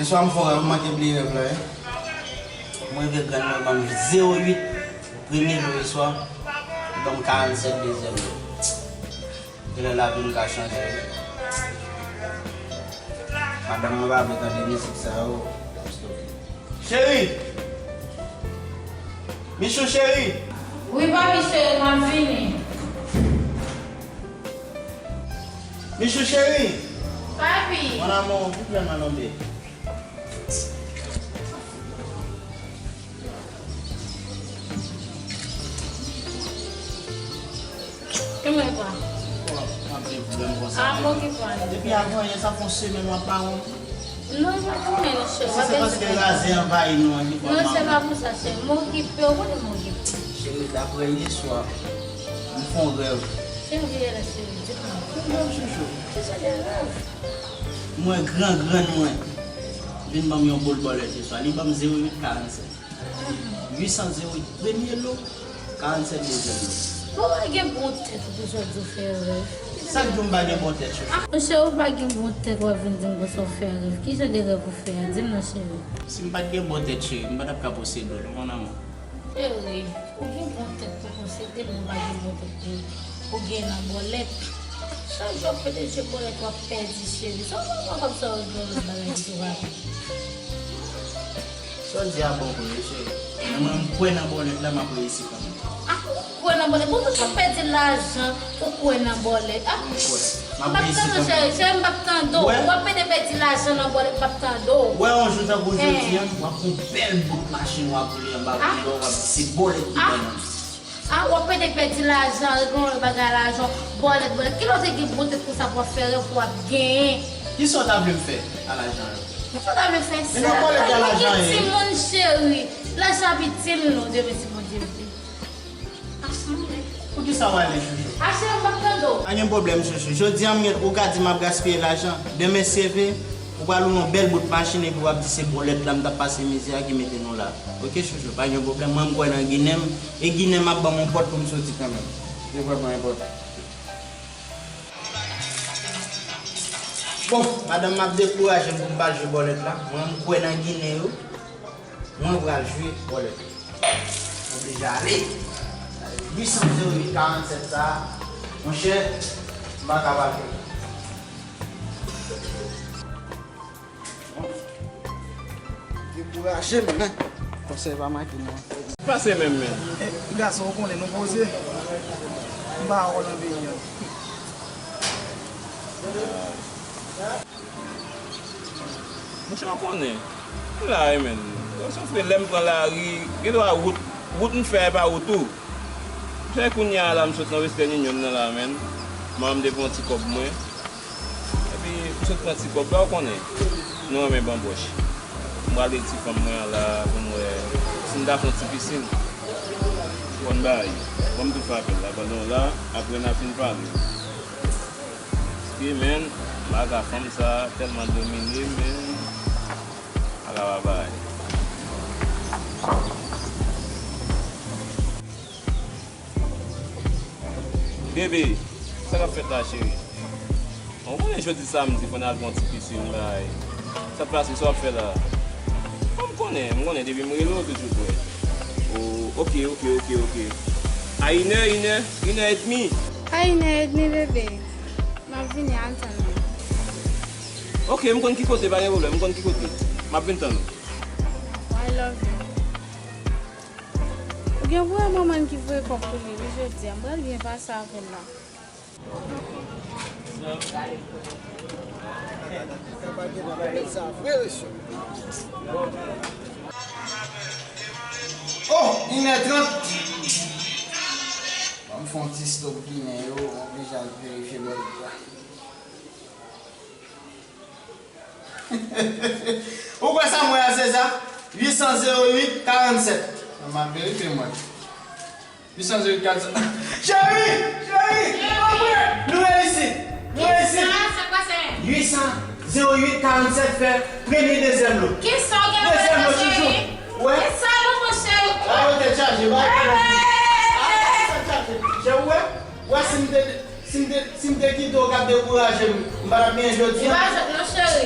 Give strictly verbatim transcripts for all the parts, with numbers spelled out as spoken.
Yèswa m fè yon rèv, m manke bliye rèv la, wi. Mwen rive grann mwen ban m zewo uit premye lo yèswa, li ban m karannsèt dezyèm lo. Genlè lavi m ka chanje, wi. Madanm mwen pa vle tande mizik sa yo. Cheri! Michou cheri! Wi, papi cheri, m ap vini. Michou cheri! Papi! Mon amour, vite, maman, non, bé. Ki mwen pran? Bon, anpil pwoblèm konsa. Ah, m okipe w. Depi avan yè, sa fè yon semèn w ap mawon. Non, m pa konnen, non, cheri. Si se paske razè anvayi nou an ki fè w mawon. Non, se pa pou sa, cheri. M okipe w, ou konnen m okipe. Cheri, daprè yèswa, m fè yon rèv. Ki rèv, cheri? Di m. Yon rèv, chouchou. Ki sòt de rèv? M wè gran grann mwen vin ban m yon bòl bòlèt yèswa. Li ban m zewo uit karannsèt. Uit san zewo uit premye lo, karannsèt dezyèm lo. Ou pa gen bon tèt ou pou sòt di w fè rèv. Sa k di w m pa gen bon tèt, chouchou? Ah, monchè, ou pa gen bon tèt, w ap vin di m konsa w fè rèv. Ki jan de rèv ou fè a? Di m non, cheri. Si m pa t gen bon tèt, cheri, m pa t ap ka posede w, non, mon amour. Cheri, ou gen bon tèt pou posede m, ou pa gen bon tèt pou, pou gen nan bòlèt. Chak jou w ap pede je bòlèt, w ap pèdi, cheri. Sa w pa wè kòmsi w gen lòt bagay ki sou lavi? Sa w di a bon vre, wi, cheri. Men mwen, m kwè nan bòlèt la, m ap reyisi kanmenm. Ah, ou kwè nan bòlèt? Bon, tout moun pèdi lajan, ou kwè nan bòlèt? Ah, m kwè. M ap reyisi kanmenm. Cheri, cheri, m p ap tande w. W ap pede pèdi lajan nan bòlèt, m p ap tande w. W wè yon jou tankou jodi a, w ap gon bèl bout machin w ap woule anba koulè, w ap di se bòlèt ki ban mwen. Ah, w ap pede pèdi lajan, regle yon bagay lajan, bòlèt, bòlèt. Kilè w te gen bon tèt konsa pou w ap fè rèv pou w ap genyen? Kisa w ta vle m fè a lajan yo? Kisa w ta vle fè? Men nan bòlèt la lajan ye. Timoun cheri, lajan ap itil nou demen si Bondye vle. Poukisa w ale, chouchou? Ah, cheri, m p ap tande w. Pa gen pwoblèm, chouchou. Jodi a, m gen, ou ka di m ap gaspiye lajan. Demen, si Dye vle, ou pral woule yon bèl bout machin epi w ap di se bòlèt la m t ap pase mizè a ki mete nou la. Oke, chouchou, pa gen pwoblèm. Mwen, m kwè nan Ginen m. E Ginen m ap ban m yon pòt pou m soti kanmenm. Nenpòt mwen, nenpòt. Bon, madanm m ap dekouraje m pou m pa al jwe bòlèt la. Mwen, m kwè nan Ginen yo. Mwen, m pral jwe bòlèt. M oblije ale. Uit san zewo uit karannsèt sa a, monchè, m pa ka pa fè. Dekouraje m, men. Konsèy pa manke non. Pase menm, men. Eh, gason, ou konnen nou poze. M pa wè w nan peyi a. Monchè, ou konnen. M la wi, men. Ou soufri lè m pran lari, gen dwa wout, wout m fè a e pa wout ou. Monchè, kounye a la, m sot nan Western Union nan la, men. Manman m te pran ti kòb mwen. Epi, m sot pran ti kòb la, ou konnen. Nou renmen banbòch. M pral de ti fanm mwen an la pou m wè si m ta fè yon ti pisin. Ou konn bagay. Ban m tou fè apèl la pandan w la, apre n a fin pale. Wi, men, maga fanm sa tèlman domine m, men, maga pa bay. Bebe, sa k ap fèt la, cheri? Bon, ou konnen jodi samdi, fò n al pran ti pisin, bay. Sa k pase, sa w ap fè la? Bon, m konnen, m konnen, depi m rele w, toujou prè. O, oke, oke, oke, oke. A inè, inè, inè edmi. A inè edmi, bebe. M ap vini, al tann mwen. Oke, m konn ki kote, pa gen pwoblèm, m konn ki kote. M ap vin tann ou. I love you. Ou gen pou wè manman l ki voye kòb pou li, wi, jodi a. M pral byen pase avè l la. Oh, inè trant. Ban m fè yon ti stop Ginen yo, m oblije al verifye bòlèt la. Ou kwè sa m wè a se sa? Uit san zewo uit karannsèt. Mwen m ap verifye mwen. Uit san zewo uit karannsèt. Cheri! Cheri! Nou reyisi! Nou reyisi! Uit san zewo uit karannsèt fè premye dezyèm lo. Dezyèm lo, chouchou. Wè. Ba yo tèt chaje, ba yo tèt chaje. Cheri, ou wè? Ou wè si m te, si m te, si m te kite w k ap dekouraje m, m pa t ap genyen jodi a. Li pa jwèt non, cheri.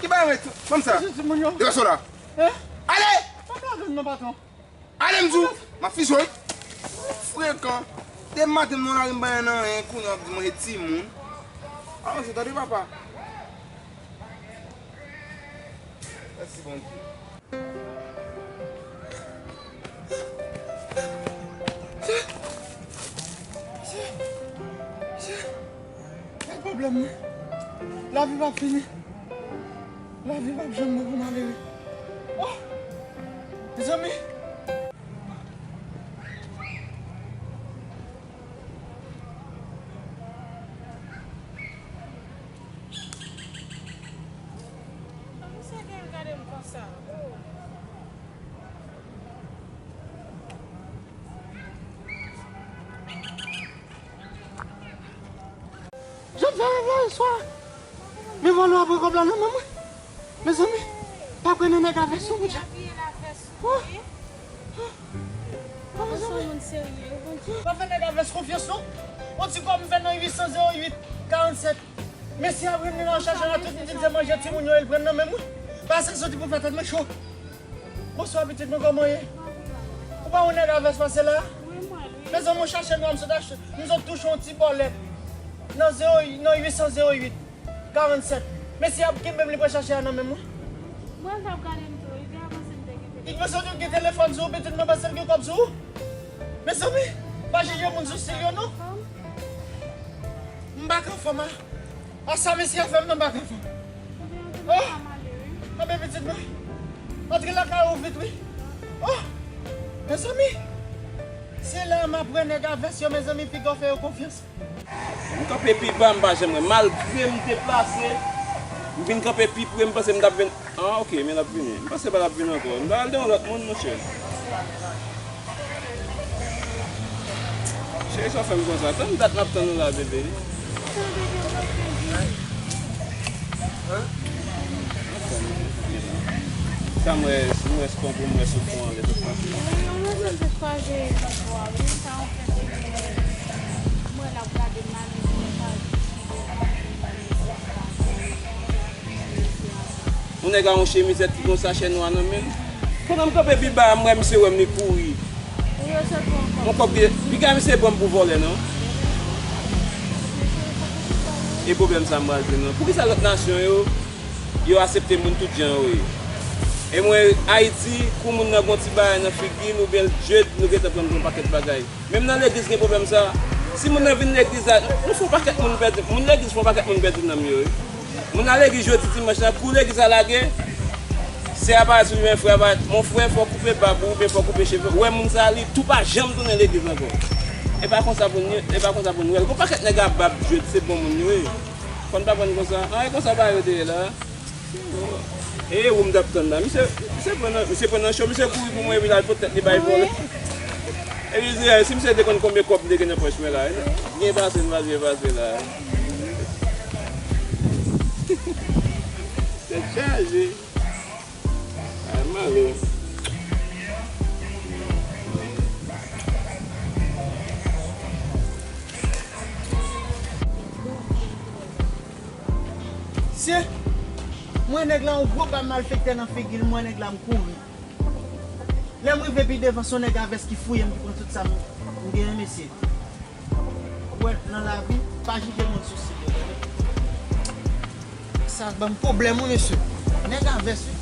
Ki bagay mwen? Ban m sa. Degaje w la. Ale! Ban m lage m non, patwon. Ale m di w. M ap fiche w wi. Frekan. Depi maten m nan lari m pa jwenn anyen, kounye a w ap di manje timoun. Avanse, tande papa. Mèsi Bondye. Gad pwoblèm mwen. Lavi p ap fini. Lavi p ap janm bon pou malere. Oh! Mezanmi! Misye gen gade m konsa. Oh. Jan m fè rèv la yè swa. Men vòlè a pran kòb la nan men mwen. Mezanmi, pa pran nan nèg a vès non, Bondye. Oh. Oh, mezanmi. Pa fè nèg a vès konfyans non. On ti kòb m fè nan uit san zewo uit karannsèt. Mesye ap rele nan chache nan tout pitit se manje timoun yo, el pran nan men mwen. Pase soti pou fè tèt mwen cho. Bonswa pitit mwen, kòman w ye? Ou pa wè nèg a vès pase la? Mezanmi, m chache nou a, m sot achte, m sot touche yon ti bòlèt nan zewo, nan uit san zewo uit karannsèt. Mesye ap kenbe m, li pral chache a nan men mwen. Mwen t ap gade m tou, li te avanse m te gen telefòn. Li panse w gen telefòn sou ou, pitit mwen, panse l gen kòb sou ou? Mezanmi, pa jije moun sou stil yo non. M pa ka anfòm a. A sa mesye a fè m nan, m pa ka anfòm. Oh! Anben pitit mwen. Antre lakay ou vit wi. Oh! Mezanmi. Se la m ap wè nèg a vès yo, mezanmi, piga w fè yo konfyans. M kanpe pi ba, m pa janm wè. Malgre m deplase, m vin kanpe pi pre, m panse m t ap vin. Ah, ok, men l ap vini. M panse pa t ap vini ankò. M ta al de yon lòt moun, monchè. Cheri, sa w fè m konsa? Tann dat m ap tann ou la, bebe. Sa m wè, m wè skonp ou, m wè sou fon an, lè tout pase. Yon nèg a yon chemizèt ki gon sachè nwa nan men l. Pandan m kanpe pi ba a, m wè misye wè m, li kouri. Yon kòb ki, piga misye pran m pou vòlè, non? E pwoblèm sa m pral jwenn, non? Poukisa lòt nasyon yo, yo aksepte moun tout jan yo ye? E mwen, Ayiti, kou moun nan gon ti bagay nan figi l oubyen l jed, nou gentan pran l pou yon pakèt bagay. Menm nan legliz gen pwoblèm sa. Si moun nan vin legliz la, nou fè yon pakèt moun pèdi, moun legliz fè yon pakèt moun pèdi nanm yo, wi. Moun nan legliz jodi dimanch la, kou legliz la lage, sè a parèt sou li, men frè a parèt, mon frè, fò w koupe bab ou, oubyen fò w koupe cheve. Ou wè moun sa, li tou pa janm tounen legliz ankò. E pa konsa pou n ye, e pa konsa pou n wè l. Gon pakèt nèg a bab jedi, se bon moun yo ye. Fò n pa pran konsa. An, e konsa bagay yo te ye la. E ou m t ap tann la. Misye, misye pran nan, misye pran nan cho, misye kouri pou mwen, epi l al pot tèt li bay vòlè. Epi di, si misye te konn konbyen kòb m te gen nan pòch mwen la, byen pase, m pa byen pase la. Tèt chaje. Ay, male. Mesye, mwen nèg la, yon gwo bab malfektè nan figi l, mwen nèg la, m kouri. Lè m rive pi devan, se yon nèg a vès ki fouye m, ki pran tout sa m, m genyen, mesye. Ou wè, nan lavi, pa jije moun sou sit yo, tande. Sa ban m pwoblèm, wi, mesye. Nèg a vès, wi.